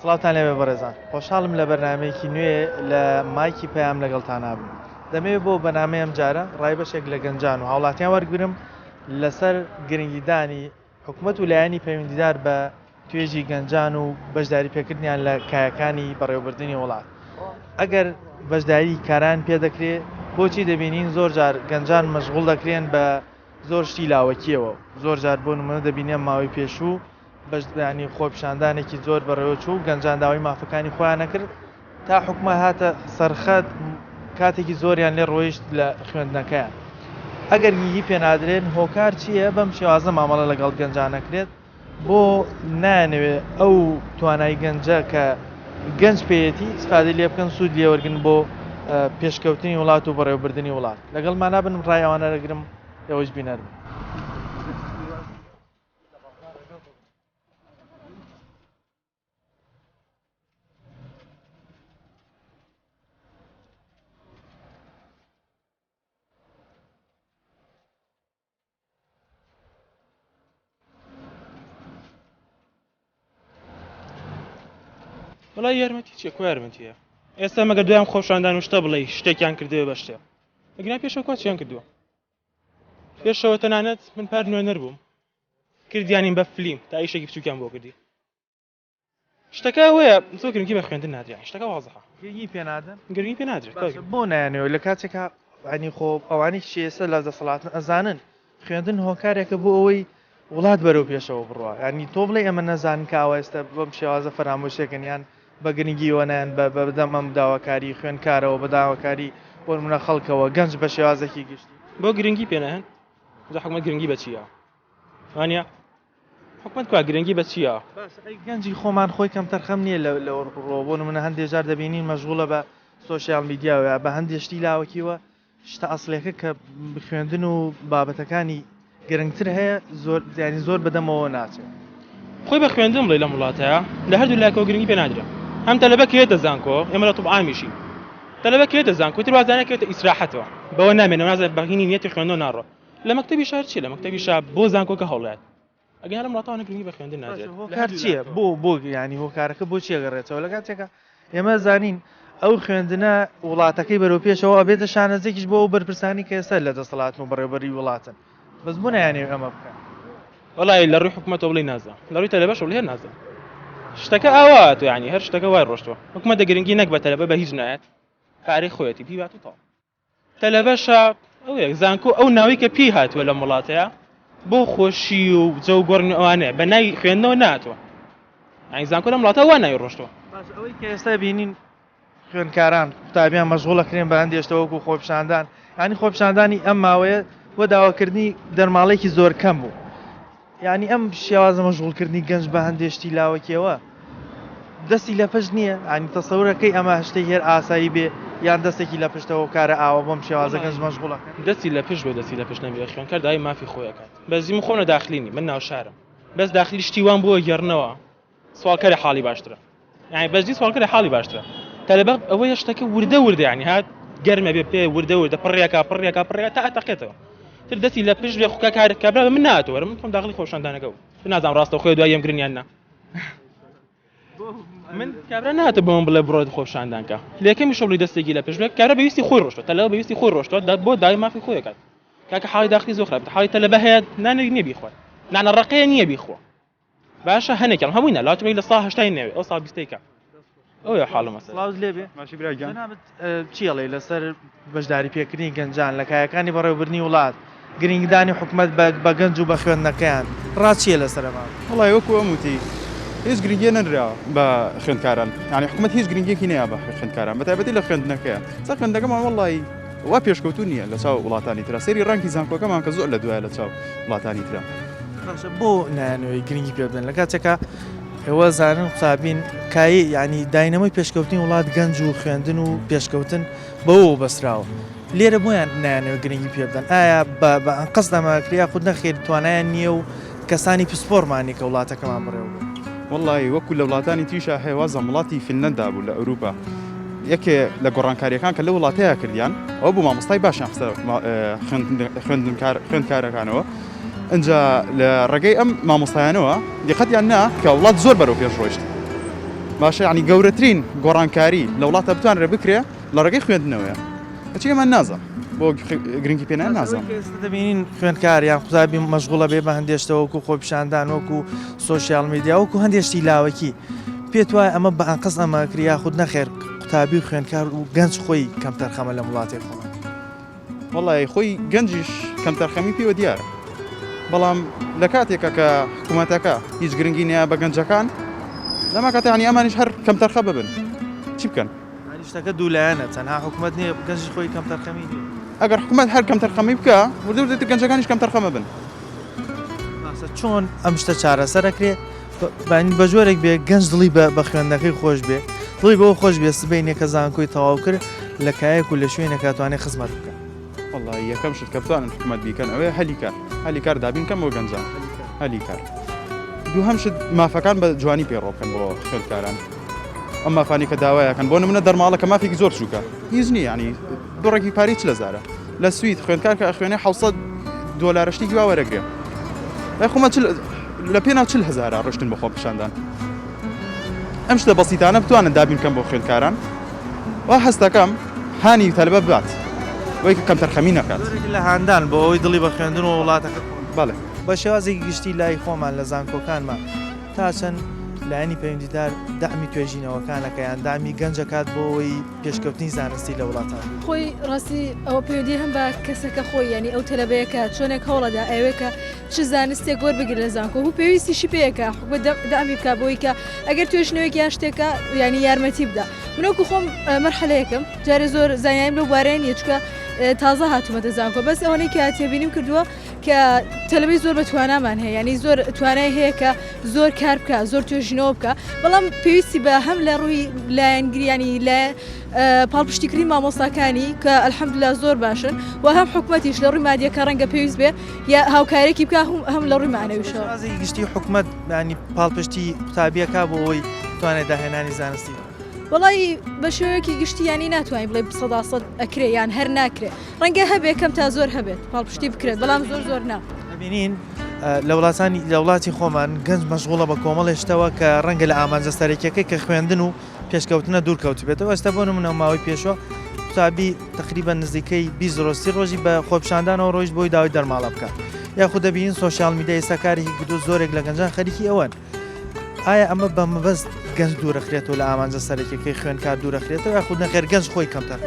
سڵاوتان لێبێ بەڕێزان خۆشحاڵم لە بەرنامەیەکی نوێ لە مایکی پەیام لەگەڵتان نابم دەمەوێت بۆ بەنامەی ئەم جارە ڕای بەشێک لە گەنجان و هاوڵاتیان وەرگرم لەسەر گرنگیدانی حکومەت و لایەنی پەیوەندیدار بە توێژی گەنجان و بەشداری پێکردنیان لە کایەکانی بەڕێوەبردنی وڵات. ئەگەر بەشداری کاران پێدەکرێ بۆچی دەبینین زۆر جار گەنجان مەشغوڵ دەکرێن بە زۆر شتی لاوەکیەوە زۆر جار بۆ نمونە دەبینێ ماوەی پێشوو بەشدانی خۆپیشاندانێکی زۆر بەڕێوەچوو گەنجان داوای مافەکانی خۆیان نەکرد تا حکومە هاتە سەرخەت کاتێکی زۆریان لێ ڕۆیشت لە خوێندنەکەیان ئەگەر گیگی پێنادرێن هۆکار چییە بەم شێوازە مامەڵە لەگەڵ گەنجان نەکرێت بۆ نایانەوێ ئەو توانای گەنجە کە گەنج پێیەتی ئیسفادەی لێ بکەن سوود لێوەرگن بۆ پێشکەوتنی وڵات و بەڕێوەبردنی وڵات لەگەڵ مانابن ڕای ئەوانە دەگرم ئێوەش بینەر بن. وڵی یارمەتی چیە کو یارمەتیە ئێستا مەگە دویان خۆشاندان و شتە بڵێ شتێکیان کردوێ بە شتێ ئەگینا پێشەوە کوا چیان کردووە پێشەوە تەنانەت من پار نوێنەر بووم کردیانین بە فلیم تا ئیشێکی بچووکیان بۆ کردی شتەکە ئەوەیە زۆر گرنگی بە خوێندن نادرێت شتەکە وازحە گرنگی پێ نادەن گرنگی پێ نادرێت باشە بۆ نایانەوە لە کاتێکا ینی خۆ ئەوانەی کچی ئێستا لە دەسەڵاتن ئەزانن خوێندن هۆکارێکە بۆ ئەوەی وڵات بەرەو پێشەوە بڕوا ینی تۆ بڵێ ئێمە نەزانن کە ئاوا ئێستا بەم شێوازە فەرامۆشێکن یان بە گرنگیەوە نایەن بە بەدەم ئەم داواکاری خوێندکارەوە بە داواکاری بۆ نمونە خەڵکەوە گەنج بە شێوازێکی گشتی بۆ گرنگی پێ نایەن جا حکومەت گرنگی بە چییە وانە حکومەت کوا گرنگی بە چییە؟ باشە ئەی گەنجی خۆمان خۆی کەمتەرخەم نییە لە لەوە ڕووەوە بۆ نمونە هەندێ جار دەبینین مەشغوڵە بە سۆشیال میدیاوە یا بە هەندێ شتی لاوەکیوە شتە ئەسڵیەکە کە خوێندن و بابەتەکانی گرنگتر هەیە زۆر یانی زۆر بەدەمەوە ناچێت. خۆی بە خوێندن بڵێ لەم وڵاتەیا لە هەردوو لایەکەوە گرنگی پێ نادرێ هەم تەلەبە کە یەتە زانکۆ ئێمە لە طب عامیشین تەلەبە کە یەتە زانکۆ تر وازانێ کەوێتە ئیسراحەتەوە بەوە نامێنەوە نازانێ بەهینی نیەتی خوێندنەوە ناڕۆ لە مەکتەبی شار چیە لە مەکتەبی شار بۆ زانکۆکە هەوڵیات ئەگەر لەم وڵاتانە گرنگی بە خوێندن نادرێت هۆکار چییە بۆ بۆ ینی هۆکارەکە بۆ چیە گەڕێتەوە لە کاتێکە ئێمە زانین ئەو خوێندنە وڵاتەکەی بەرەو پێشەوە ئەبێتە شانەزێکیش بۆ ئەو بەرپرسانی کە ئێستا لە دەسەڵاتن و بەڕێوبەری وڵاتن بەس بۆ نایانەوێ ئەمە بکەن وەڵی لە ڕووی حکوومەتەوە بڵێ نازە لە ڕووی تەلەبەشەوە بڵێ هەر نازە شتەکە ئاوا تو ینی هەر شتەکە وای ڕۆشتوە حکوومەت دە گرنگی نەک بە تەلەبە بە هیچ نایەت پارەی خۆیەتی بیبات و تەواو تەلەبەشە ئەوەیە زانکۆ ئەو ناوەی کە پێی هاتووە لەم وڵاتەیە بۆ خۆشی و جەو گۆڕین و ئەوانەیە بە ناوی خوێندنەوە ناتوە یانی زانکۆ لەم وڵاتە وا ناوی ڕۆشتوە. باش ئەوەی کە ئێستا بینین خوێندکاران قوتابیان مەشغوڵ ئەکرێن بە هەندێ شتە وەکو خۆپیشاندان یانی خۆپیشاندانی ئەم ماوەیە بۆ داواکردنی دەرماڵەیەکی زۆر کەم بوو یانی ئەم شێوازە مەشغوڵکردنی گەنج بە هەندێ شتی لاوەکیەوە دەستی لە پشت نییە ینی تەسەورەکەی ئەمە شتێک هێر ئاسایی بێ یان دەستێکی لە پشتەوە کارە ئاوە بەم شێوازە گەنج مەشغوڵەکە دەستی لە پشت بێ دەستی لە پشت نەبێ خوێندکار داوای مافی خۆی ئەکات بەس من خۆم لە داخلی نیم من ناوشارم بەس داخلی شتی وام بۆ گێڕنەوە سواڵکەرە حاڵی باشترە یعنی بەس دی سواڵکەرە حاڵی باشترە تەلەبە ئەوەیە شتەکە وردە وردە یعنی هات گەرمە بێ پێ وردە وردە پڕێکا پڕێکا پڕێکا تا ئەتەقێتەوە تر دەستی لە پشت بێ خوکا کار کابرا بە من ناتەوە من خۆم داخلی خۆشاندانەکە بوو نازانم ڕاستە خۆی دوای یەمگرن یان نا من کابرا ناتە بۆم بڵێ بڕۆ خۆپشاندانکە لەکەمی شۆڵی دەستێکی لە پشت بێت کارە بەویستی خۆی ڕۆشتوە تەلەوە بەویستی خۆی ڕۆشتوە بۆ داوای مافی خۆی دەکات کاکە حاڵی داخلی زۆر خراپە حاڵی تەلەبە هەیە نانێک نییە بیخوات نانە ڕەقەیە نییە بیخوا باشە هەنێکیان هەمووی نا لاچ لە سا هەشتای نەوێ ئەو سا بیستەی کە ئەوە حاڵ مەسەلە سڵاوت لێبێ ماشی برا گیان جەنابت چی ئەڵێی لەسەر بەشداری پێکردنی گەنجان لە کایەکانی بەڕێوەبردنی وڵات گرنگیدانی حکومەت بە گەنج و بە خوێندنەکەیان ڕات چییە لەسەر ئەمە؟ وەڵای وەکو ئەم وتی هیچ گرنگیە نەنراوە بە خوێندکاران یعنی حکومەت هیچ گرنگیەکی نەیا بە خوێندکاران بە تایبەتی لە خوێندنەکەیە سا خوێندنەکەمان وەڵای وا پێشکەوتوو نییە لە چاو وڵاتانی ترا سەیری ڕانکی زانکۆکەمان کە زۆر لە دوایە لە چاو وڵاتانی ترا. باشە بۆ نایانەوەی گرنگی پێ بدەن لە کاتێکا ئێوە زانن قوتابین کایە یعنی داینەمۆی پێشکەوتنی وڵات گەنج و خوێندن و پێشکەوتن بەوەوە بەستراوە لێرە بۆیان نایانەوە گرنگی پێ بدەن ئایا بە بە ئەنقەست ئەمە ئەکرێ یاخود نەخێر توانایان نییە و کەسانی پسپۆڕمان نییە کە وڵاتەکەمان بەڕێوە بەرن؟ وەڵڵاهی وەکو لە وڵاتانی تریشا هەیە وازم وڵاتی فینلەندا بوو لە ئەوروپا یەکێ لە گۆڕانکاریەکان کە لە وڵاتەیە کردیان ئەو بوو مامۆستای باشیان خستە خوێندکار خوێندکارەکانەوە ئینجا لە ڕێگەی ئەم مامۆستایانەوە دیقەتیان نا کە وڵات زۆر بەرەو پێش ڕۆیشت. باشە یعنی گەورەترین گۆڕانکاری لە وڵاتە بتوانرێ بکرێ لە ڕێگەی خوێندنەوەیە کەچی ئێمە نازانم بۆ گرنگی پێ نایەن نازانم. ئێستا دەبینین خوێندکار یان قوتابی مەشغوڵە بێ بە هەندێ شتەوە وەکو خۆپیشاندان وەکو سۆشیال میدیا وەکو هەندێ شتی لاوەکی پێت وایە ئەمە بە ئەنقەست ئەمە ئەکرێ یاخود نەخێر قوتابی و خوێندکار و گەنج خۆی کەمتەرخەمە لەم وڵاتەی خۆمان؟ وەڵی خۆی گەنجیش کەمتەرخەمی پێوە دیارە بەڵام لە کاتێکە کە حکوومەتەکە هیچ گرنگی نییە بە گەنجەکان لەما کاتیانی ئەمانیش هەر کەمتەرخە ببن چی بکەن؟ شتەکە دوولایەنە تەنها حکوومەت نییە گەنجی خۆی کەمتەرخەمی نییە. ئەگەر حکوومەت هەر کەمتەرخەمی بکە وردە وردە گەنجەکانیش کەمتەرخەمە بن. باشە چۆن ئەم شتە چارەسەر ئەکرێ بە جۆرێک بێ گەنج دڵی بە خوێندنەکەی خۆش بێ دڵی بەوە خۆش بێ سبەینێ کە زانکۆی تەواو کرد لە کایەک و لە شوێنێکا توانێ خزمەت بکا. وەڵایی یەکەم شت کە بتوانن حکومەت بیکەن ئەوەیە هەلی کار هەلی کار دابین کەن بۆ گەنجان هەلی کار دووهەم شت مافەکان بە جوانی پەیڕەو بکەن بۆ خوێندکاران ئەم مافانی کە داوایەکەن بۆ نمونە دەرماڵە کە مافێکی زۆر چووکە هیچ نییە ینی بڕێکی پارەی چ لەزارە لە سوید خوێندکار کە ئەخوێنێ 600 دۆلارە شتێکی وا وەرەگرێ ئەی خۆمە چل لە پێناو چل هەزارە ڕشتن بە خۆپیشاندان ئەم شتە بەسیتانە بتوانن دابین کەم بۆ خوێندکاران وا هەستەکەم هانی تەلبە بات بۆی کە کەمتەرخەمی نەکات. جۆرێک لە هاندان بۆ ئەوەی دڵی بە خوێندن و وڵاتەکە خۆش بێت. بەڵێ. بە شێوازێکی گشتی لای خۆمان لە زانکۆکانمان تا چەند لایەنی پەیوەندیدار دەعمی توێژینەوەکانەکە یان دەعمی گەنج ئەکات بۆ ئەوەی پێشکەوتنی زانستی لە وڵاتان بێت؟ خۆی ڕاستی ئەوە پەیوەندی هەم بە کەسەکە خۆی یانی ئەو تەلەبەیە کە چۆنێک هەوڵەدا ئەیەوێ کە چ زانستێک وەربگرێت لە زانکۆ و پێویستیشی پێیە کە حکومەت دەعمی بکا بۆی کە ئەگەر توێژینەوەیەک یان شتێکە یانی یارمەتی بدا من وەکو خۆم مەرحەلەیەکم جارێ زۆر زانیاریم لەو بارەیە نییە چونکە تازە هاتوومەتە زانکۆ بەس ئەوەنەی کە تێبینیم کردووە کە تەلەبەی زۆر بە توانامان هەیە ینی زۆر توانای هەیە کە زۆر کار بکە زۆر توێژینەوە بکە بەڵام پێویستی بە هەم لە ڕووی لایەنگریانی لە پاڵپشتیکردنی مامۆستاکانی کە الحمدلله زۆر باشن و هەم حکومەتیش لە ڕووی مادیەکە ڕەنگە پێویست بێ یا هاوکارێکی بکە هەم لە ڕووی معنەویشەوە. شێوازێکی گشتی حکومەت ینی پاڵپشتی قوتابیەکە بۆ ئەوەی توانێت داهێنانی زانستی بکات. وەڵایی بە شێوەیەکی گشتی ینی ناتوانین بڵێ 100% ئەکرێ یان هەر ناکرێ ڕەنگە هەبێ کەم تا زۆر هەبێت پاڵپشتی بکرێت بەڵام زۆر زۆر نا. دەبینین لە وڵاتانی لە وڵاتی خۆمان گەنج مەشغوڵە بە کۆمەڵێ شتەوە کە ڕەنگە لە ئامانجە سەرەکیەکەی کە خوێندن و پێشکەوتنە دوور کەوتبێتەوە ئێستا بۆ نمونە ماوەی پێشوە قوتابی تقریبا نزیکەی 20 ڕۆژ 30 ڕۆژی بە خۆپیشاندانەوە ڕۆیشت بۆی داوای دەرماڵە بکات یاخود دەبینین سۆشیال میدیا ئێستا کارێکی کردو زۆرێک لە گەنجان خەریکی ئەوەن ئایا ئەمە بە مەبەست گەنج دوورەخرێتەوە لە ئامانجە سەرەکیەکەی خوێندکار دوورەخرێتەوە یاخود نەخێر گەنج خۆی کەمتەر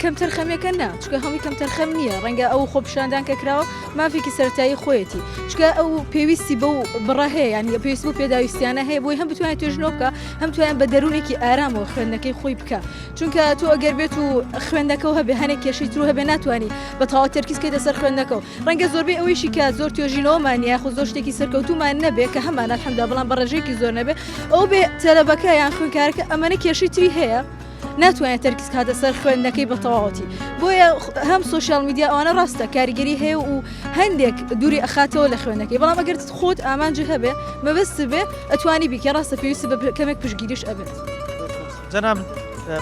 کەمتەرخەمیەکە نا چونکە هەمووی کەمتەرخەم نییە ڕەنگە ئەو خۆپیشاندان کە کراوە مافێکی سەرەتایی خۆیەتی چونکە ئەو پێویستی بەو بڕە هەیە یانی پێویست بۆ پێداویستیانە هەیە بۆی هەم بتوانێت توێژینەوە بکە هەم توانێت بە دەروونێکی ئارامەوە خوێندنەکەی خۆی بکە چونکە تۆ ئەگەر بێت و خوێندنەکەو هەبێ هەنێک کێشەی ترو هەبێ ناتوانانی بە تەواو تەرکیز کەیتە سەر خوێندنەکەو ڕەنگە زۆربەی ئەوەیشی کە زۆر توێژینەوەمان نییە یاخود زۆر شتێکی سەرکەوتوومان نەبێ کە هەمانە الحمدلله بەڵام بە ڕێژەیەکی زۆر نەبێ ئەو بێ تەلەبەکە یان خوێندکارەکە ئەمەنە کێشەی تری هەیە ناتوانێت تەرکیز کاتە سەر خوێندنەکەی بە تەواوەتی بۆیە هەم سۆشیال میدیا ئەوانە ڕاستە کاریگەری هەیە و هەندێک دووری ئەخاتەوە لە خوێندنەکەی بەڵام ئەگەر خۆت ئامانج هەبێ مەبەست بێ ئەتوانی بیکە ڕاستە پێویست بە کەمێک پشتگیریش ئەبێت. جەناب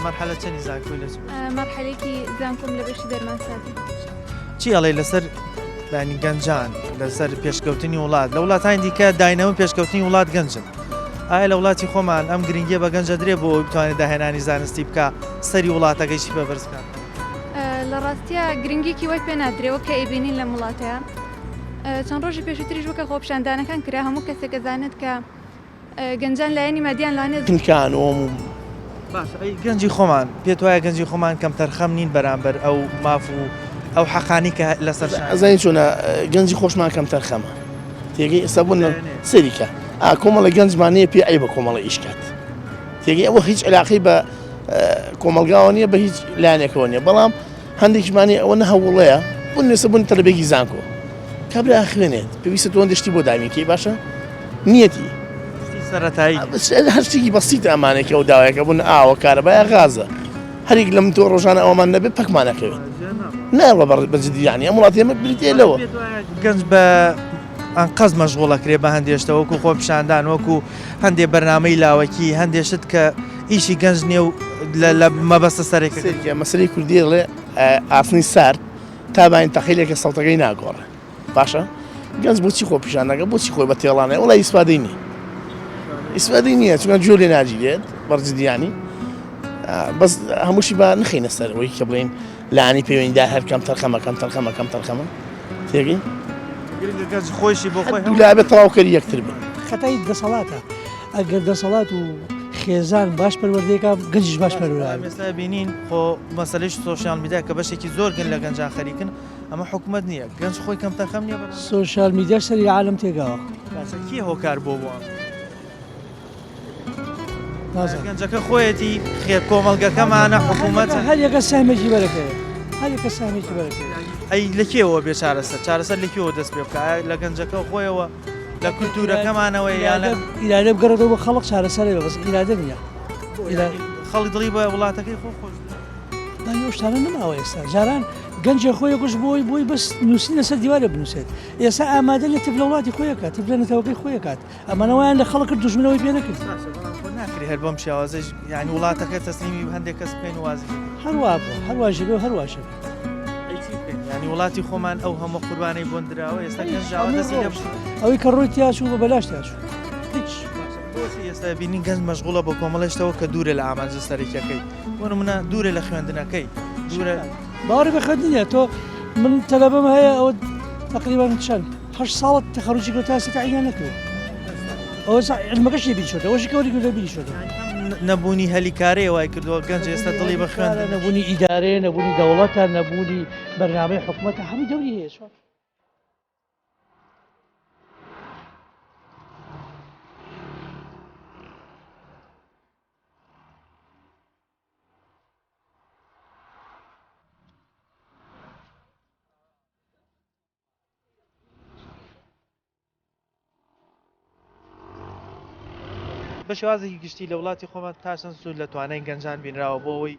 مەرحەلە چەنی زانکۆی لە چ بەشێک؟ مەرحەلەیەکی زانکۆم لە بەشی دەرمانسازی. چی ئەڵێی لەسەر ینی گەنجان لەسەر پێشکەوتنی وڵات لە وڵاتانی دیکە داینەوە پێشکەوتنی وڵات گەنجن ئایا لە وڵاتی خۆمان ئەم گرنگیە بە گەنجە درێ بۆ ئەوەی بتوانێت داهێنانی زانستی بکا سەری وڵاتەکەیشی پێ بەرز بکات؟ لە ڕاستیا گرنگیەکی وای پێ نادرێ وەک کە ئەیبینین لەم وڵاتەیا چەند ڕۆژی پێشووتریش وەکە خۆپیشاندانەکان کرا هەموو کەسێک ئەزانێت کە گەنجان لایەنی مادیان لانێ. تنکان و. باشە ئەی گەنجی خۆمان پێت وایە گەنجی خۆمان کەمتەرخەم نین بەرامبەر ئەو ماف و ئەو حەقانی کە لەسەر شانیانە؟ ئەزانی چۆنە گەنجی خۆشمان کەمتەرخەمە تێگەی ئێستا بۆ سەیری کە ئا کۆمەڵە گەنجمان نییە پێی عەیبە کۆمەڵە ئیش کات تێگەی ئەوە هیچ علاقەی بە کۆمەڵگاوە نییە بە هیچ لایەنێکەوە نییە بەڵام هەندێکیشمان هەیە ئەوە نە هەوڵەیە بۆ نوێسە بوون تەلەبێکی زانکۆ کابرا ئەخوێنێت پێویستە تۆ هەندێک شتی بۆ دابین کەی باشە نیەتی شتی سەرەتایی هەر شتێکی بەسیت ئەمانێکی ئەو داوایەکە بوون ئاوە کارەبایە غازە هەریک لەم تۆ ڕۆژانە ئەومان نەبێت پەکمانەکەوێت ناوە بە جدی یانی ئەم وڵاتی ئێمە بریتیە لەوە گەنج بە ئەنقەست مەشغوڵ ئەکرێ بە هەندێ شتە وەکو خۆپیشاندان وەکو هەندێ بەرنامەی لاوەکی هەندێ شت کە ئیشی گەنج نییە و لە مەبەستە سەرەکیەکە. سەیرکە مەسەلەی کوردی دەڵێ ئاسنی سارد تا باین تەقەی لێکە سەوتەکەی ناگۆڕێ باشە گەنج بۆچی خۆپیشاندەکە بۆچی خۆی بە تێڵانێ وڵی ئیسفادەی نییە. ئیسفادەی نییە چونکە گوێ لێ ناگیرێت بەرجدیانی بەس هەمووشی با نخینە سەر ئەوەی کە بڵین لانی پەیوەندیدار هەر کەم تەرخەمە کەم تەرخەمە کەم تەرخەمە تێگەی گرنگە گەنج خۆیشی بۆ خۆی دوو لابێت تەواوکەری یەکتر بن. خەتای دەسەڵاتە ئەگەر دەسەڵات و خێزان باش پەروەردەیکا گەنجیش باش پەروەردە بەڵام ئێستا بینین خۆ مەسەلەی سۆشیال میدیا کە بەشێکی زۆر گەن لە گەنجان خەریکن ئەمە حکومەت نییە گەنج خۆی کەم تەرخەم نییە بەرامبەر. سۆشیال میدیا سەری عالەم تێگاوە. باشە کێ هۆکار بۆ بۆ ئەم؟ نازانم. گەنجەکە خۆیەتی خێر کۆمەڵگەکەمانە حکوومەت هەر یەکە سەهمێکی بەرەکەوێ هەر یەکە سەهمێکی بەرەکەوێ. ئەی لە کێوە بێ چارەسەر چارەسەر لە کێوە دەست پێ بکە ئایا لە گەنجەکە خۆیەوە لە کولتوورەکەمانەوە یان لە ئیرادە بگەڕێتەوە بۆ خەڵک چارەسەرە بێ بەس ئیرادە نییە. خەڵک دڵی بە وڵاتەکەی خۆ خۆش بێ. دانی ئەو شتانە نەماوە ئێستا جاران گەنجێ خۆی کوش بۆی بۆی بەس نووسین لەسەر دیوارێ بنووسێت ئێستا ئامادە نیە تف لە وڵاتی خۆی ئەکات تف لە نەتەوەکەی خۆی ئەکات ئەمانە وایان لە خەڵک کرد دوژمنەوەی پێ نەکرد. باشە بەڵام خۆ ناکرێ هەر بەم شێوازەش یانی وڵاتەکە تەسلیمی هەندێک کەس بکەین و وازی لێ بێنین. هەر وا بووە هەر واش بێ و هەر واش ئەبێ. ئەی چی بکەین یانی وڵاتی خۆمان ئەو هەموو قوربانەی بۆن دراوە ئێستا هیچ گەنج ئاوا هەمووی دەستی لێ ڕۆشت بشۆرێ. ئەوەی کە ڕۆی تیا چوو بە بەلاش تیا چوو هیچ. باشە بۆچی ئێستا بینین گەنج مەشغوڵە بە کۆمەڵێ شتەوە کە دوورە لە ئامانجە سەرەکیەکەی بۆ نمونە دوورە لە خوێندنەکەی دوورە. باوەڕی بە خوێندن نیە تۆ من تەلەبەم هەیە ئەوە تقریبا چەند هەشت ساڵە تەخەروجی کردووە تا ئێستا تەعینیان نەکردووە ئەوە علمەکەشی لەبیر چۆتەوە ئەوەشی کە وەری گرتووە لەبیری چۆتەوە. نەبوونی هەلی کارەیە وای کردووە گەنج ئێستا دڵی بە خوێندن. نەبوونی ئیدارەیە نەبوونی دەوڵەتە نەبوونی بەرنامەی حکومەتە هەمووی دەوری هەیە چۆن. بە شێوازێکی گشتی لە وڵاتی خۆمان تا چەند سوود لە توانای گەنجان بینراوە بۆ ئەوەی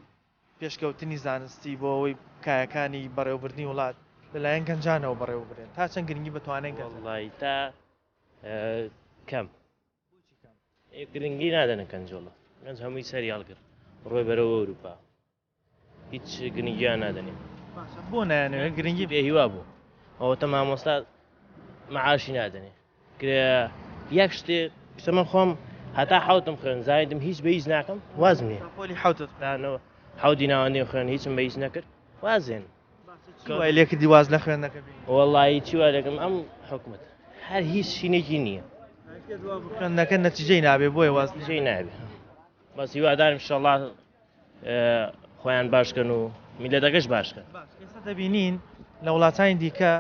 پێشکەوتنی زانستی بۆ ئەوەی کایەکانی بەڕێوەبردنی وڵات لەلایەن گەنجانەوە بەڕێوەبرێن تا چەند گرنگی بە توانای گەنجان وەڵڵاهی تا کەم گرنگی نادەنە کەنجۆڵە گەنج هەمووی سەری هەڵگر ڕۆی بەرەو ئەوروپا هیچ گرنگیان نادەنێ. باشە بۆ نایانەوێت گرنگی بێ هیوا بوو ئەوەتە مامۆستا معاشی نادەنێ کرێ یەک شتێ ئیستا من خۆم هەتا حوتم خوێن زانیتم هیچ بە هیچ ناکەم وازم هێ پۆلی حوتت دانەوە حەوتی ناوەندیم خوێن هیچم بە هیچ نەکرد وازێن چی وای لێکردی واز لە خوێندنەکە بێنی؟ وەڵایی چی وا لێکم ئەم حکومەت هەر هیچ شینێکی نییە خوێندنەکە نەتیجەی نابێ بۆیە واز نەتیجەی نابێ بەس هیوادارم ئینشەڵا خۆیان باشکەن و میلەتەکەش باشکەن. باش ئێستا دەبینین لە وڵاتانی دیکە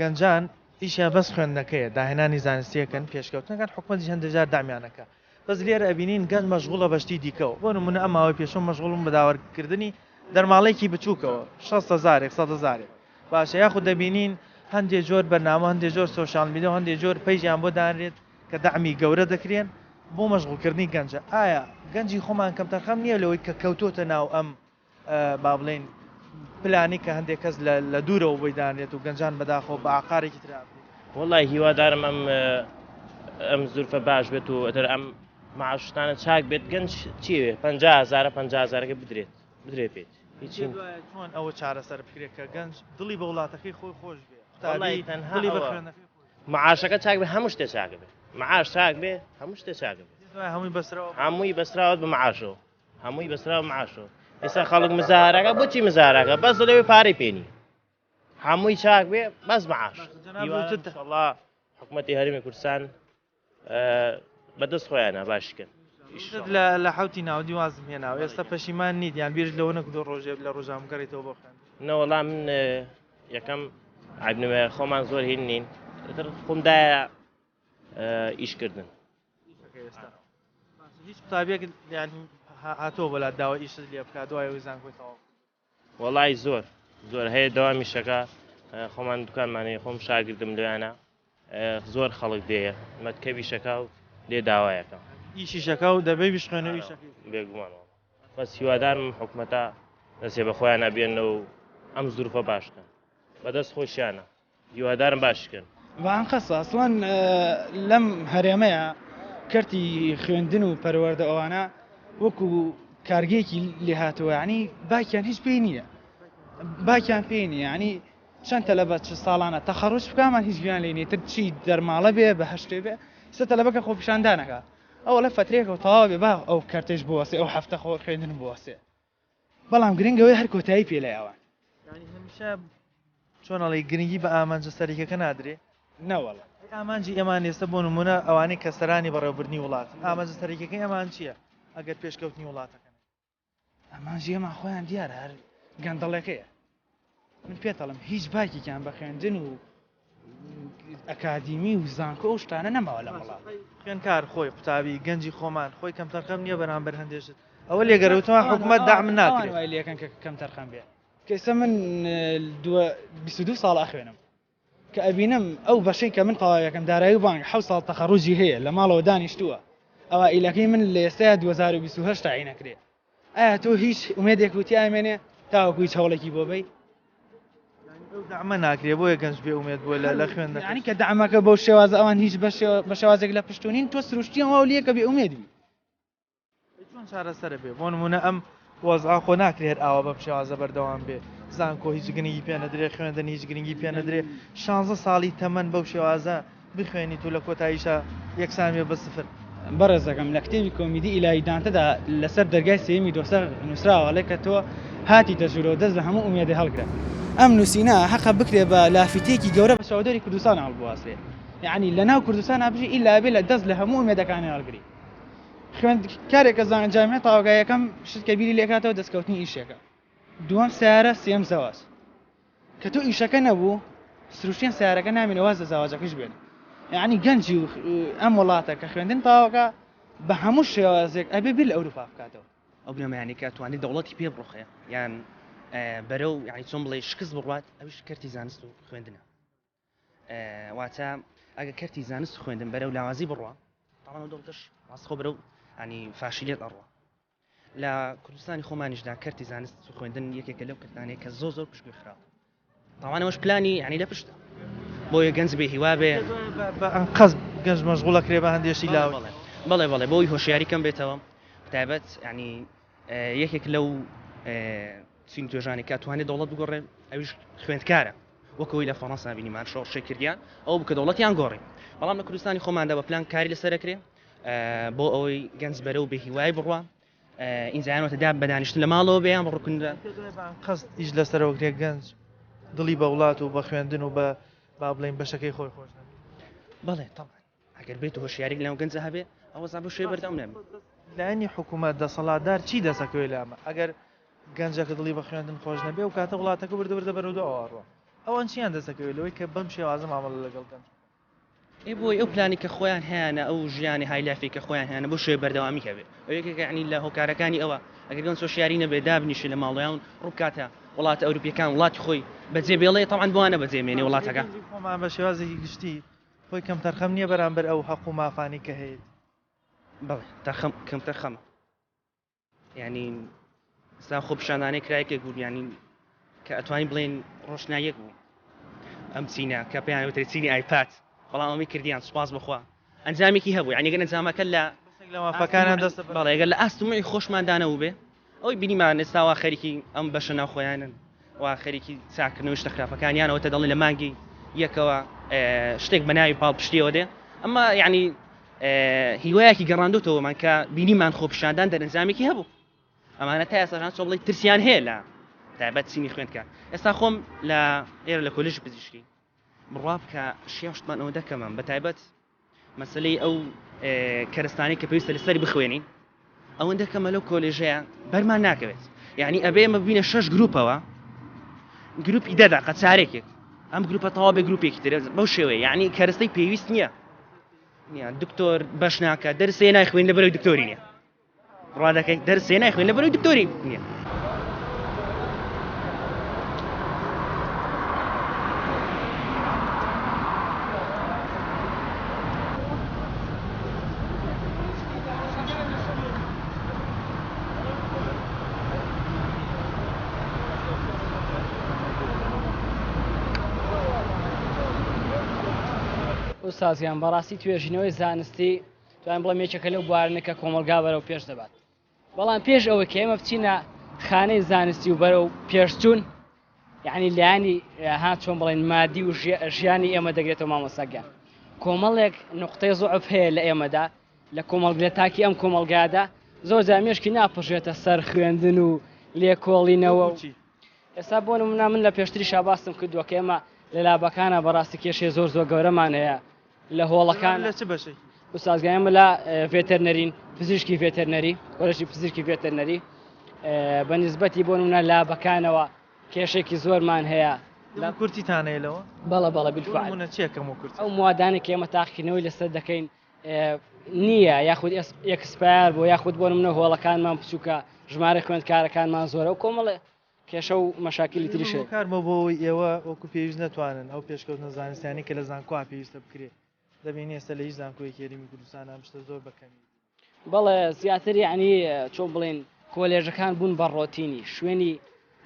گەنجان ئیشیان بەس خوێندنەکەیە داهێنانی زانستیەکەن پێشکەوتنەکان حکومەتیش هەندێک جار دەعمیانەکە بەس لێرە ئەبینین گەنج مەشغوڵە بە شتی دیکەوە بۆ نمونە ئەم ماوەی پێشوو مەشغوڵم بە داواکردنی دەرماڵەیەکی بچووکەوە 6 هەزارێک 100 هەزارێک باشە یاخود دەبینین هەندێک جۆر بەرنامە هەندێک جۆر سۆشیال میدیا و هەندێک جۆر پەیجیان بۆ دانرێت کە دەعمی گەورە دەکرێن بۆ مەشغوڵکردنی گەنجە، ئایا گەنجی خۆمان کەمتەرخەم نییە لەوەی کە کەوتۆتە ناو ئەم با بڵێین پلانەی کە هەندێک کەس لە دوورەوە بۆی دانرێت و گەنجان بەداخەوە بە ئاقارێکی ترا ببرێن؟ وەڵای هیوادارم ئەم ئەم زورفە باش بێت و ئەتر ئەم معاشتانە چاک بێت گەنج چیوێ 50 هەزارە 50 هەزارەکە بدرێت بدرێت پێت هیچی چۆن ئەوە چارەسەر بکرێت کە گەنج دڵی بە وڵاتەکەی خۆی خۆش بێ قوتابی تەنها دڵی بە خوێندنەکەی معاشەکە چاک بێ هەموو شتێ چاک بێ معاش چاک بێ هەموو شتێ چاک بێ هەمووی بەسراوە هەمووی بەسراوە بە معاشەوە هەمووی بەسراوە معاشەوە ئێستا خەڵک مزارەکە بۆچی مزارەکە بەس لەوێ پارەی پێنی هەمووی چاک بێ بەس معاش الله حکوومەتی هەرمی کوردستان بەدەست خۆیانە باشکەن لە حوتی ناودی وازم هێناوە ئێستا پەشیمان نیت یان بیرت لەوە نەکردو ڕۆژێ لە ڕۆژان بگەڕێیتەوە بۆ خوێندن نەوەڵا من یەکەم عیب نەبێ خۆمان زۆر هین نین ئیتر خۆم دایە ئیشکردن هیچ قوتابیەک یعنی هاتووە بەلات داوای ئیشت لێ بکات دوای ئەوەی زانکۆی تەواو وەڵی زۆر زۆر هەیە دەوامی شەکە خۆمان دوکانمانەیە خۆم شاگردم لەویانە زۆر خەڵک دێ مەکتەبی شەکا و لێ داوایەکە ئیشی شەکا و دەبێ بشخوێنە ئیشەکەی بێگومانەوە بەس هیوادارم حکومەتە دەسێ بە خۆیان بێنەوە و ئەم زروفە باش کەن بەدەست خۆشیانە هیوادارم باش کەن. بە ئەنقەست ئەسڵەن لەم هەرێمەیە کەرتی خوێندن و پەروەردە ئەوانە وەکو کارگەیەکی لێهاتووە یعنی باکیان هیچ پێی نییە باکیان پێی نییە یعنی چەند تەلەبە چ ساڵانە تەخەڕوج بکامان هیچ گویان لێ نیە تر چی دەرماڵە بێ بە هەشتێ بێ سە تەلەبەکە خۆپیشاندانەکە. ئەوەڵێ فەترەیەکەوە تەواو بێ با ئەو کەرتەیش بوەسێ ئەو هەفتە خۆ خوێندن بوەسێ بەڵام گرنگ ئەوەیە هەر کۆتایی پێ لای ئەوان. یانی هەمیشە چۆن ئەڵێی گرنگی بە ئامانجە سەرەکیەکە نادرێ؟ نەوەڵا. ئەی ئامانجی ئێمان ئێستا بۆ نمونە ئەوانەی کە سەرانی بەڕێوەبردنی وڵاتن ئامانجە سەرەکیەکەی ئەمان چییە ئەگەر پێشکەوتنی وڵاتەکە نەبێ؟ ئامانجی ئێمە خۆیان دیارە هەر گەندەڵەکەیە من پێتەڵم هیچ باکێکیان بە خوێندن و ئەکادیمی و زانکۆ ئەو شتانە نەماوە لە وڵات. خوێندکار خۆی قوتابی گەنجی خۆمان خۆی کەمتەرخەم نییە بەرامبەر هەندێ شت ئەوە لێگەرەوتەوە حکومەت دەعم ناکرێت. وای لێکەن کە کەمتەرخەم بێ کە ئێستا من 22 ساڵ ئەخوێنم کە ئەبینم ئەو بەشەی کە من تەواویەکەم دارایی و بانک حەوت ساڵ تەخەڕوجی هەیە لە ماڵەوە دانیشتووە ئەوا ئیلەکەی من لە ئێستایا 2028 تەعین ئەکرێ ئایا تۆ هیچ ئومێدێک و تیا ئەمێنێ تاوەکو هیچ هەوڵێکی بۆ بەی؟ ئەو دەعمە ناکرێ بۆیە گەنج بێ ئومێد بووە لە خوێندنەکەی. یانی کە دەعمەکە بەو شێوازە ئەوان هیچ بە شێوازێک لە پشت و نین تۆ سروشتیان واو لێکە بێ ئومێد بی. چۆن چارەسەرە بێ بۆ نمونە ئەم وەزعە خۆ ناکرێ هەر ئاوا بەم شێوازە بەردەوام بێ زانکۆ هیچ گرنگی پێ نەدرێ خوێندن هیچ گرنگی پێ نەدرێ شانزە ساڵی تەمەن بەو شێوازە بخوێنیت و لە کۆتاییشا یەکسان بێ بە سفر. بەڕێزەکەم لە کتێبی کۆمیدی ئیلاهی دانتەدا لەسەر دەرگای سێیەمی دۆسەر نووسراوە ئەڵێ کە تۆ هاتیتە ژوورەوە دەست لە هەموو ئومێدێ هەڵگرە ئەم نووسینە هەقە بکرێ بە لافیتەیەکی گەورە بە چاودێری کوردستان هەڵبواسرێ یەعنی لەناو کوردستانا بژی ئیلا ئەبێ لە دەست لە هەموو ئومێدەکانی هەڵگری خوێندکارێک کە زانکۆ جامیعە تەواوکا یەکەم شت کە بیری لێکاتەوە دەستکەوتنی ئیشێکە دووەم سیارە سێم زەواج کە تۆ ئیشەکە نەبوو سروشتیان سیارەکە نامێنێ واز لە زەواجەکەش بێنە یعنی گەنجی و ئەم وڵاتە کە خوێندن تەواوکە بە هەموو شێوازێک ئەبێ بیر لە ئەوروپا بکاتەوە. ئەو بنەمایانەی کە توانی دەوڵەتی پێ بڕوخێ یان بەرەو یعنی چۆن بڵێ شکست بڕوات ئەویش کەرتی زانست و خوێندنە واتە ئەگە کەرتی زانست و خوێندن بەرەو لاوازی بڕوا تاوان ئەو دەوڵەتەش ڕاستخۆ بەرەو ینی فاشیلێت ئەڕوا لە کوردستانی خۆمانیشدا کەرتی زانست و خوێندن یەکێکە لەو کەرتانەیە کە زۆر زۆر پشتگوێ خراوە تاوانەوەش پلانی ینی لە پشتە بۆیە گەنج بێ هیوا بێ بە ئەنقەست گەنج مەشغوڵە کرێ بە هەندێشی لاوە بەڵێ بەڵێ بۆی هۆشیاری کەم بێتەوە تایبەت ینی یەکێک لەو چین توێژانی کە توانێت دەوڵەت بگۆڕێ ئەویش خوێندکارە وەک ئەوەی لە فەڕەنسا بینیمان شۆڕشێک کردیان ئەوە بوو کە دەوڵەتیان گۆڕی بەڵام لە کوردستانی خۆماندا بە پلان کاری لەسەر ئەکرێ بۆ ئەوەی گەنج بەرەو بێ هیوای بڕوا ئینجایانەوە دا بە دانیشتن لە ماڵەوە بێ یان بە ڕکوندە قەست ئیش لەسەرەوە کرێ گەنج دڵی بە وڵات و بە خوێندن و بە با بڵێین بەشەکەی خۆی خۆش نەبێت. بەڵێ تەبعەن ئەگەر بێت هۆشیاریک لەناو گەنجە هەبێ ئەوە زا بۆ شوێ بەردەوام نابێت. لایەنی حکوومەت دەسەڵاتدار چی دەسەکەوێت لە ئەمە ئەگەر گەنجەکە دڵی بە خوێندن خۆش نەبێ و کاتە وڵاتەکە وردە وردە بەرەو دواوە ئەڕوا ئەوان چیان دەسەکەوێت لەوەی کە بەم شێوازە مامەڵە لەگەڵ گەنج ئێ بۆی ئەو پلانی کە خۆیان هەیانە ئەو ژیانی های لایفی کە خۆیان هەیانە بۆ شوێ بەردەوامی هەبێ ئەو یەکێکە یعنی لە هۆکارەکانی ئەوە ئەگەر گەنج هۆشیاری نەبێ دابنیشێ لە ماڵیان ڕووبکاتە وڵاتە ئەوروپیەکان وڵاتی خۆی بەجێ بێڵێ تەبعەن بۆ وانە بەجێ مێنێ وڵاتەکە. خۆمان بە شێوازێکی گشتی خۆی کەمتەرخەم نییە بەرامبەر ئەو هەق و مافانەی کە هەیەتی. بەڵێ تەرخەم کەمتەرخەمە یعنی ئێستا خۆپیشاندانەی کرا یەکێک بوو یعنی کە ئەتوانین بڵێن ڕۆشناییەک بوو ئەم چینە کە پێیان وترێت چینی ئایپاد بەڵام ئەمەی کردیان سوپاس بەخوا ئەنجامێکی هەبوو یعنی گەر ئەنجامەکە لە لە مافەکانیان دەستە بەڵێ گەر لە ئاست و موعی خۆشماندا نەبووبێ ئەوەی بینیمان ئێستا وا خەریکی ئەم بەشە ناوخۆیانن وا خەریکی چاکردنەوەی شتە خراپەکانیانەوە تە دەڵێن لە مانگی یەکەوە شتێک بە ناوی پاڵپشتیەوە دێ ئەمە یعنی هیوایەکی گەڕاندوتەوەمان کە بینیمان خۆپیشاندان دەرەنجامێکی هەبوو ئەمانە تا ئێستاشان چۆ بڵێ ترسیان هەیە لە تایبەت چینی خوێندکار ئێستا خۆم لە ئێرە لە کۆلێژی پزیشکی بڕوا بکە شیاو شتمان ئەوەندە کەمە بە تایبەت مەسەلەی ئەو کەرستانەی کە پێویستە لەسەری بخوێنین ئەوەندە کەمە لەو کۆلێژەیە بەرمان ناکەوێت یعنی ئەبێ ئێمە ببینە شەش گروپەوە گروپی دە دەقە چارێکێک ئەم گروپە تەواو بێ گروپێکی تر بەو شێوەیە یعنی کەرستەی پێویست نییە نییە دکتۆر بەش ناکە دەرسێ نایخوێن لە بەرەوەی دکتۆری نییە ڕوا دەکەی دەرسێ نایخوێن لە بەرەوەی دکتۆری نییە. ئوستاز گیان بەڕاستی توێژینەوەی زانستی توانم بڵێم یەکێکە لەو بوارانەی کە کۆمەڵگا بەرەو پێش دەبات بەڵام پێش ئەوەی کە ئێمە بچینە خانەی زانستی و بەرەو پێشچوون یعنی لایەنی ها چۆن بڵێن مادی و ژیانی ئێمە دەگرێتەوە مامۆستا گیان کۆمەڵێک نقطەی زوعف هەیە لە ئێمەدا لە کۆمەڵگە لە تاکی ئەم کۆمەڵگادا زۆر جار مێشکی ناپڕژێتە سەر خوێندن و لێکۆڵینەوە و ئێستا بۆ نمونە من لە پێشتریشا باسم کردووە کە ئێمە لە لابەکانە بەڕاستی کێشەی زۆر زۆر گەورەمان هەیە لە هۆڵەکان لە چ بەشێکی؟ ئوستاز گیان ئێمە لە ڤێتەرنەرین پزیشکی ڤێتەرنەری کۆلێژی پزیشکی ڤێتەرنەری بە نسبەتی بۆ نمونە لابەکانەوە کێشێکی زۆرمان هەیە لە کورتیتان هەیە لەوە؟ بەڵە بەڵە بالفعل نمونە چیە کەم و کورتی؟ ئەو موادانەی کە ئێمە تاقیکردنەوەی لەسەر دەکەین نییە یاخود expire بۆ یاخود بۆ نمونە هۆڵەکانمان بچووکە ژمارە خوێندکارەکانمان زۆرە و کۆمەڵێ کێشە و مەشاکیلی تریش هەیە. هۆکار بۆ ئەوەی ئێوە وەکو پێویست نەتوانن ئەو پێشکەوتنە زانستیانەی کە لە زانکۆ پێویستە بکرێ دەبینی ئێستا لە هیچ زانکۆیەکی هەرێمی کوردستان ئەم شتە زۆر بە کەمی. بەڵێ زیاتر یەعنی چۆن بڵێین کۆلێژەکان بوون بە ڕۆتینی شوێنی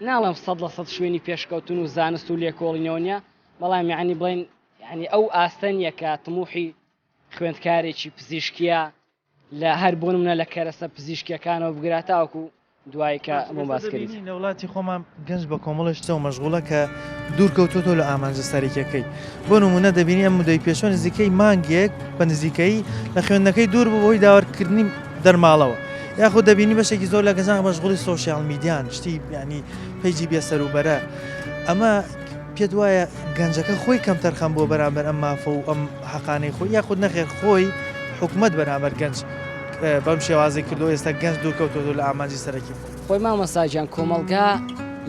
ناڵێم 100% شوێنی پێشکەوتن و زانست و لێکۆڵینەوە نییە بەڵام یەعنی بڵێین یەعنی ئەو ئاستە نییە کە تموحی خوێندکارێکی پزیشکیە لە هەر بۆ نمونە لە کەرەسە پزیشکیەکانەوە بگرە تاوەکو دوای کە بۆم باس کردیت. دەبینین لە وڵاتی خۆمان گەنج بە کۆمەڵێ شتەوە مەشغوڵە کە دوور کەوتۆتەوە لە ئامانجە سەرەکیەکەی. بۆ نمونە دەبینی ئەم مدەی پێشوە نزیکەی مانگێک بە نزیکەیی لە خوێندنەکەی دوور بوو بەهۆی داواکردنی دەرماڵەوە. یاخود دەبینی بەشێکی زۆر لە گەنجان مەشغوڵی سۆشیال میدیان شتی یانی page ی بێسەروبەرە. ئەمە پێت وایە گەنجەکە خۆی کەمتەرخەم بووە بەرامبەر ئەم مافە و ئەم حەقانەی خۆی یاخود نەخێر خۆی حکومەت بەرامبەر گەنج بەم شێوازەی کردو ئێستا گەنج دوورکەوتۆتەوە لە ئامانجی سەرەکی خۆی؟ خۆی مامۆستا گیان کۆمەڵگا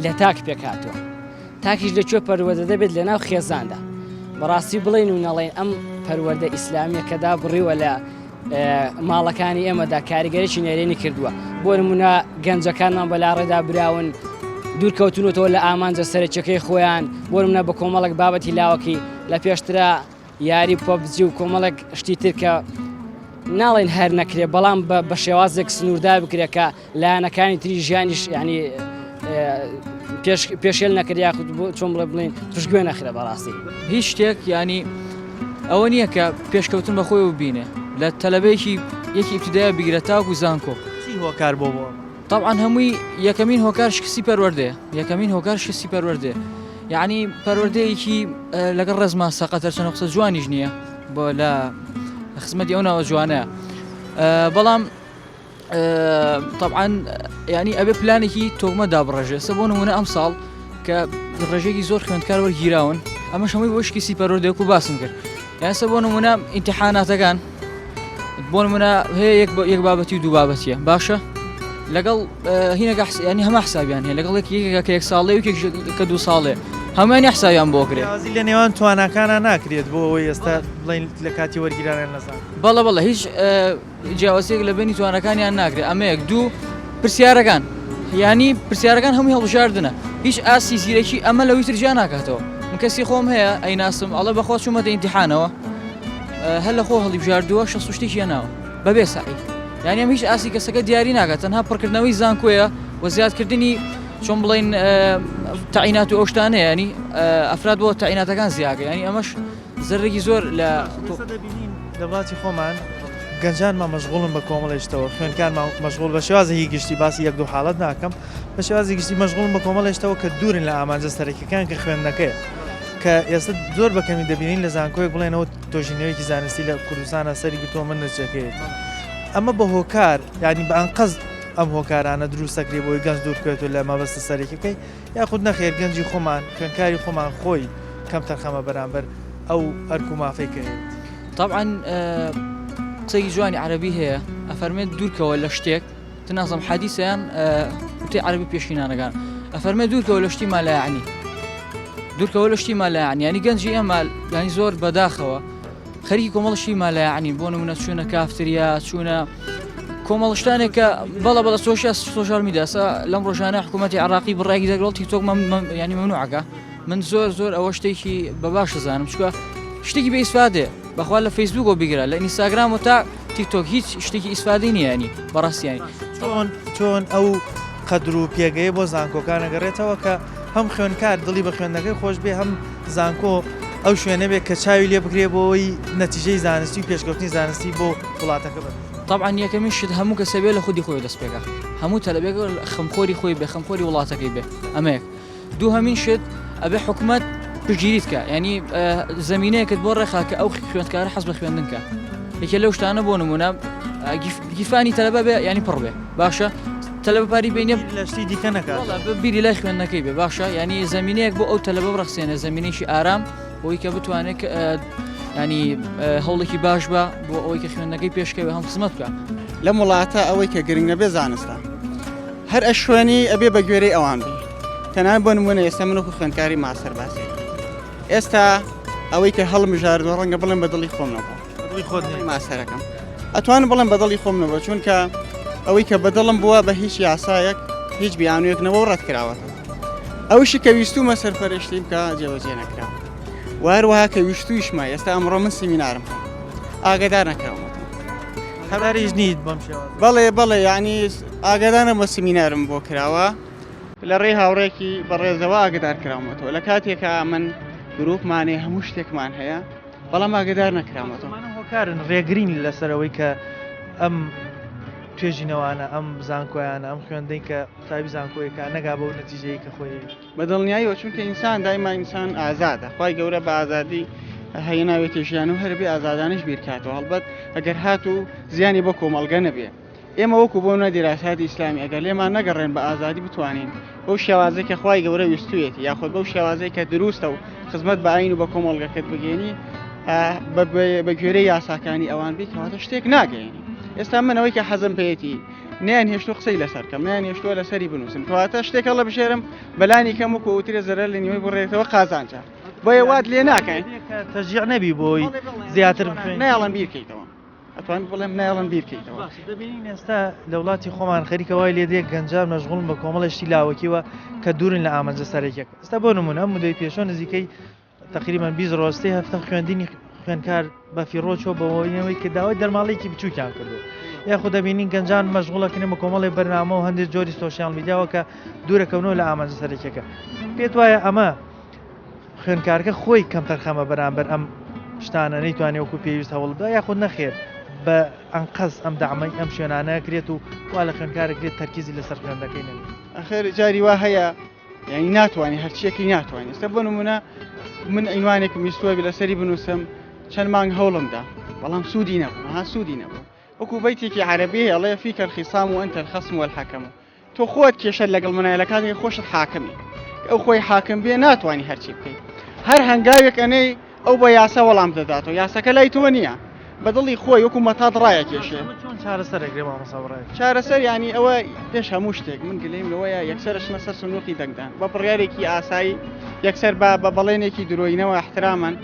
لە تاک پێکهاتووە تاکیش لە کوێ پەروەردە دەبێت لە ناو خێزاندا بەڕاستی بڵێن و نەڵێن ئەم پەروەردە ئیسلامیە کە دابڕیوە لە ماڵەکانی ئێمەدا کاریگەرێکی نەرێنی کردووە بۆ نمونە گەنجەکانمان بەلاڕێدا براون دوورکەوتونەتەوە لە ئامانجە سەرەکیەکەی خۆیان بۆ نمونە بە کۆمەڵێک بابەتی لاوەکی لە پێشترا یاری پۆبجی و کۆمەڵێک شتی تر کە ناڵێن هەر نەکرێ بەڵام بە شێوازێک سنووردار بکرێت کە لایەنەکانی تری ژیانیش ینی پێشێل نەکرد یاخود چۆن بڵێ بڵین پشتگوێ نەخرێ بەڕاستی. هیچ شتێک یانی ئەوە نییە کە پێشکەوتن بە خۆیەوە ببینێ لە تەلەبەیەکی یەکی ئیبتیدایە بگرە تاوەکو زانکۆ. چی هۆکار بۆ بۆ ئەمە؟ تەبعەن هەمووی یەکەمین هۆکار شکستی پەروەردەیە یەکەمین هۆکار شکستی پەروەردەیە یعنی پەروەردەیەکی لەگەڵ ڕێزمان سەقەتە چەند قسە جوانیش نییە بۆ لە خزمەتی ئەو ناوە جوانەیە بەڵام تەبعەن ینی ئەبێ پلانێکی تۆکمە دابڕێژێ سە بۆ نمونە ئەم ساڵ کە ڕێژێکی زۆر خوێندکار وەرگیراون ئەمە هەمووی بۆ شکیسی پەروەردەیەک و باسم کرد یان سە بۆ نمونە ئیمتحاناتەکان بۆ نمونە هەیە یەک یەک بابەتی و دوو بابەتیە باشە لەگەڵ هینەکە ینی هەمە حسابیان هەیە لەگەڵ یەکێکە کە یەک ساڵێ و کە دوو ساڵێ هەموویان حسابیان بۆ کرێ لە نێوان تواناکانە ناکرێت بۆ ئەوەی ئێستا بڵین لە کاتی وەرگیرانیان نەزان بەڵە بەڵە هیچ جیاوازیەک لە بەینی توانەکانیان ناکرێت ئەمە یەک دوو پرسیارەکان یانی پرسیارەکان هەمووی هەڵبژاردنە هیچ ئاستی زیرەکی ئەمە لەوی تر جیا ناکاتەوە من کەسی خۆم هەیە ئەیناسم ئەڵێ بەخوا چوومەتە ئیمتیحانەوە هەر لە خۆ هەڵیبژاردووە شەست و شتێکی هێناوە بەبێ سەعی یانی ئەم هیچ ئاستی کەسەکە دیاری ناکات تەنها پڕکردنەوەی زانکۆیە و زیادکردنی چۆن بڵین تەعینات و ئەو شتانەیە ینی ئەفراد بۆ تەعیناتەکان زیاکە ینی ئەمەش زەرەرێکی زۆر لە ئێستا دەبینین لە وڵاتی خۆمان گەنجانمان مەشغوڵن بە کۆمەڵێک شتەوە، خوێندکارمان مەشغوڵ بە شێوازێکی گشتی باسی یەک دوو حاڵەت ناکەم، بە شێوازی گشتی مەشغوڵن بە کۆمەڵێک شتەوە کە دوورن لە ئامانجە سەرەکیەکان کە خوێندنەکەیە. کە ئێستا زۆر بە کەمی دەبینین لە زانکۆیەک بڵێنەوە تۆژینەوەیەکی زانستی لە کوردستانە سەری گرتووە من نەتیجەکەیەتی. ئەمە بە هۆکار یانی بە ئەنقەست ئەم هۆکارانە دروست دەکرێت بۆی گەنج دوور بکەوێتەوە لە مەبەستە سەرەکیەکەی یاخود نەخێر گەنجی خۆمان خوێندکاری خۆمان خۆی کەمتەرخەمە بەرامبەر ئەو ئەرک و مافەی کە هەیەتی. تەبعەن قسەیەکی جوانی عەرەبی هەیە ئەفەرمێت دوورکەوە لە شتێک تنازم حەدیسەیان وتەی عەرەبی پێشینانەکان ئەفەرمێت دوورکەوە لە شتی مالایعنی دوورکەوە لە شتی مالایعنی ینی گەنجی ئێمە ینی زۆر بەداخەوە خەریکی کۆمەڵ شتی مالایعنی بۆ نمونە چوونە کافتریا چوونە کۆمەڵ شتانێک کە بەڵە بەڵە سۆشیا سۆشال میدیا سا لەم ڕۆژانە حکوومەتی عراقی بڕێکی دەگەڵ تیکتۆک ینی ممنوعەکە من زۆر زۆر ئەوە شتێکی بە باش زانم چکە شتێکی بە ئیسفادێ بەخوا لە فەیسبوک بگرە لە ئینستاگرام و تا تیکتۆک هیچ شتێکی ئیسفادی نییە بەڕاستیانی چۆن چۆن ئەو قەدر و پێگەیە بۆ زانکۆکان ئەگەڕێتەوە کە هەم خوێندکار دڵی بە خوێندنەکەی خۆش بێ هەم زانکۆ ئەو شوێنە بێ کە چاوی لێ بکرێ بۆ ئەوەی نەتیجەی زانستی و پێشکەوتنی زانستی بۆ وڵاتەکە بەدەست تەبعەن یەکەمین شت هەموو کەسە بێ لە خودی خۆی دەست پێکا هەموو تەلەبێک خەمخۆری خۆی بێ خەمخۆری وڵاتەکەی بێ ئەمە یەک دووهەمین شت ئەبێ حکومەت پشتگیریت کە ینی زمینەیەکت بۆ ڕێخا کە ئەو خوێندکارە حەز بە خوێندن کە. یەکێ لەو شتانە بۆ نمونە گیرفانی تەلەبە بێ ینی پڕ بێ باشە تەلەبە پاری بینێ لە شتی دیکە نەکات بیری لای خوێندنەکەی بێ باشە ینی زمینەیەک بۆ ئەو تەلەبە بڕەخسێنە زمینێکی ئارام بۆی کە بتوانێت ینی هەوڵێکی باش بە بۆ ئەوەی کە خوێندنەکەی پێشکەوێ هەم خزمەت بکە. لەم وڵاتە ئەوەی کە گرنگ نەبێ زانستە هەر ئەشوێنی ئەبێ بە گوێرەی ئەوان بی تەنان بۆ نمونە ئێستا من وەکو خوێندکاری ماستەر باسی ئێستا ئەوەی کە هەڵمژاردووە ڕەنگە بڵێم بە دڵی خۆم نەبوو دڵی خۆت ماسەرەکەم ئەتوانم بڵێم بە دڵی خۆم نەبوو چونکە ئەوەی کە بەدڵم بووە بە هیچ یاسایەک هیچ بیانوویەک نەبوو و ڕەت کراوەتەوە ئەوشی کە ویستومە سەرپەرشتی بکە جێبەجێ نەکرا و هەروەها کە ویستویشمە ئێستا ئەمڕۆ من سیمینارم هەیە ئاگادار نەکراومەتەوە هەواریش نیت بەم شێوازە بەڵێ بەڵێ یعنی ئاگادانە بە سیمینارم بۆ کراوە لە ڕێی هاوڕێکی بەڕێزەوە ئاگدار کراومەتەوە لە کاتێکا من گروپمانێ هەموو شتێکمان هەیە بەڵام ئاگدار نەکرامەتەوە هۆکارن ڕێگرین لەسەرەوەی کە ئەم توێژینەوانە ئەم زانکۆیانە ئەم خوێندەی کە قوتابی زانکۆیەکە نەگا بەو نەتیجەیە کە خۆی بە دڵنیاییەوە چونکە ئینسان دایما ئینسان ئازادە خوای گەورە بە ئازادی هەیە ناوێتە ژیان و هەربێ ئازادانش بیرکاتەوە هەڵبەت ئەگەر هاتوو زیانی بۆ کۆمەڵگە نەبێ ئێمە وەکو بۆ نە دیراساتی ئیسلامی ئەگەر لێمان نەگەڕێن بە ئازادی بتوانین بەو شێوازەی کە خوای گەورە ویستویەتی یاخود بەو شێوازەی کە دروستە و خزمەت بە ئاین و بە کۆمەڵگەکەت بگەێنی بە گوێرەی یاساکانی ئەوان بی کەواتە شتێک ناگەێنی ئێستا منەوەی کە حەزم پێیەتی نیان هێشتو قسەی لەسەر کەم نیان هێشتووە لەسەری بنووسم کەواتە شتێک هەڵبژێرم بەلانی کەم وەکو ئوترێ زەرەر لە نیوەی بڕێتەوە قازانجە بۆیە وات لێ ناکەین تەشجیع نەبی بۆی زیاتر بخوێنی نایەڵن بیرکەیتەوە ئەتوانم بڵێم نایەڵن بیرکەیتەوە. باشە دەبینین ئێستا لە وڵاتی خۆمان خەریکە وای لێ دێ گەنجان مەشغوڵن بە کۆمەڵێ شتی لاوەکیوە کە دوورن لە ئامانجە سەرەکیەکە ئێستا بۆ نمونە ئەم مدەی پێشۆ نزیکەی تقریبا 20 ڕۆژ سێ هەفتە خوێندنی خوێندکار بە فیڕۆ چوە بەوەی کە داوای دەرماڵێکی بچووکیان کردو یاخود دەبینین گەنجان مەشغوڵەکرێن بە کۆمەڵی بەرنامە و هەندێک جۆری سۆشیال میدیاوە کە دوورەکەونەوە لە ئامانجە سەرەکیەکە پێت وایە ئەمە خوێندکارەکە خۆی کەمتەرخەمە بەرامبەر ئەم شتانە نەیتوانێ وەکو پێویست هەوڵ بدا یاخود نەخێر بە ئەنقەست ئەم دەعمەی ئەم شوێنانە کرێت و وا لە خوێندکارە کرێت تەرکیزی لەسەر خوێندەکەی نەبێت. ئەخر جاری وا هەیە یعنی ناتوانانی هەرچیەکی ناتوانانی ئێستا بۆ نمونە من عینوانێکم ویستووە لەسەری بنووسم چەند مانگ هەوڵمدا بەڵام سوودی نەبوو ها سوودی نەبوو وەکو بەیتێکی عەرەبی هەیە ئەڵێ فیک الخصام وانت الخصم والحکم تۆ خۆت کێشەت لەگەڵ منایە لە کاتێک خۆشت حاکمی ئەو خۆی حاکم بێ ناتوانانی هەرچی بکەیت هەر هەنگاوێک ئەنەی ئەو بە یاسا وەڵام دەداتەوە یاسەکە لای تۆ نییە بە دڵی خۆی وەکو مەتات ڕایەکێشێ چۆن چارەسەرەکرێ مامۆستا بڕای چارەسەر ینی ئەوە پێش هەموو شتێک من گلیم لەوەیە یەکسەر شنە سەر سنووقی دەنگدان بە بڕیارێکی ئاسایی یەکسەر بە بە بەڵێنێکی درۆینەوە احترامەن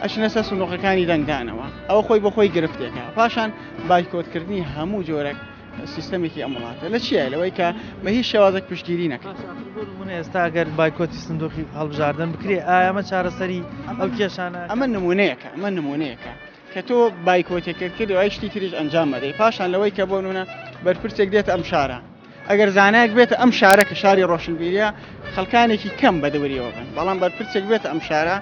ئەچنە سەر سنووقەکانی دەنگدانەوە ئەوە خۆی بە خۆی گرفتێکە پاشان بایکۆتکردنی هەموو جۆرەک سیستەمێکی ئەم وڵاتە لە چییە لەوەی کە بە هیچ شێوازێک پشتگیری نەکەن بۆ ئێستا گەر بایکۆتی سندوقی هەڵبژاردن بکرێ ئایا ئەمە چارەسەری ئەو کێشانە ئەمە نمونەیەکە ئەمە نمونەیەکە کە تۆ بایکۆتێکرد کرد و شتی تریش ئەنجام مەدەی پاشان لەوەی کە بۆ نونە بەرپرسێک دێتە ئەم شارە ئەگەر زانایەک بێتە ئەم شارە کە شاری ڕۆشنبیریە خەڵکانێکی کەم بە دەوریەوە بن بەڵام بەرپرسێک بێتە ئەم شارە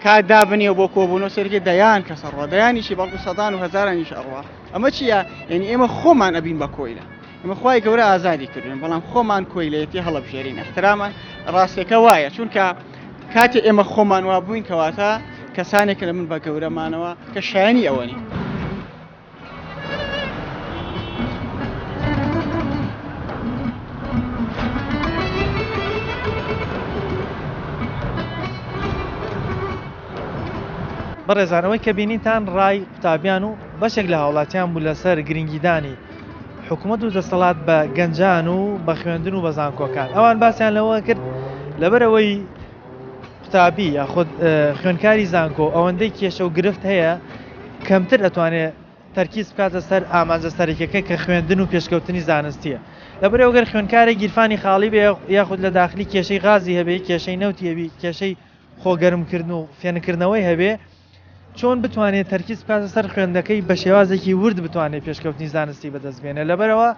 کات دابنێ بۆ کۆبوونەوە سەرکە دەیان کەس ئەڕوا دەیانیشی بەڵکو سەدان و هەزارانیش ئەڕوا ئەمە چییە یعنی ئێمە خۆمان ئەبین بە کۆیلە ئێمە خوای گەورە ئازادی کردوین بەڵام خۆمان کۆیلەتی هەڵەبژێرین احتراما ڕاستەکە وایە چونکە کاتێ ئێمە خۆمان وا بووین کەواتە کەسانێک لە من بە گەورەمانەوە کە شایانی ئەوە نین. بەڕێزان ئەوەی کە بینیتان ڕای قوتابیان و بەشێک لە هاوڵاتیان بوو لەسەر گرنگیدانی حکوومەت و دەسەڵات بە گەنجان و بە خوێندن و بە زانکۆکان ئەوان باسیان لەوە کرد لەبەرەوەی قوتابی یاخود خوێندکاری زانکۆ ئەوەندەی کێشە و گرفت هەیە کەمتر ئەتوانێ تەرکیز بکاتە سەر ئامانجە سەرەکیەکە کە خوێندن و پێشکەوتنی زانستیە لەبەرئەوە گەر خوێندکارێک گیرفانی خاڵی بێ یاخود لە داخلی کێشەی غازی هەبێ کێشەی نەوتی هەبی کێشەی خۆگەرمکردن و فێنکردنەوەی هەبێ چۆن بتوانێت تەرکیز بکاتە سەر خوێندەکەی بە شێوازێکی ورد بتوانێت پێشکەوتنی زانستی بەدەست بێنێ لەبەرەوە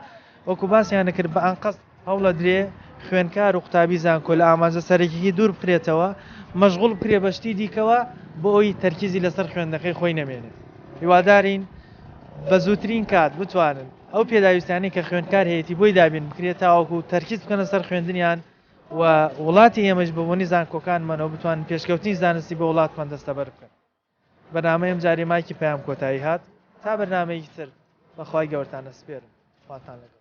وەکو باسیان کرد بە ئەنقەست هەوڵەدرێ خوێندکار و قوتابی زانکۆ لە ئامانجە سەرەکیی دوور بخرێتەوە، مەشغوڵ بکرێ بە شتی دیکەوە بۆ ئەوی تەرکیزی لەسەر خوێندنەکەی خۆی نەمێنێت. هیوادارین بە زووترین کات بتوانن ئەو پێداویستیانەی کە خوێندکار هەیەتی بۆی دابین بکرێت تاوەکو تەرکیز بکەنە سەر خوێندنیان و وڵاتی ئێمەش بە بۆنی زانکۆکانمانەوە بتوانن پێشکەوتنی زانستی بۆ وڵاتمان دەستەبەر بکەن. بەرنامەی ئەمجارەی مایکی پەیام کۆتایی هات. تا بەرنامەیەکی تر بەخوای گەورتان ئەسپێرم خواتان لەگەڵ.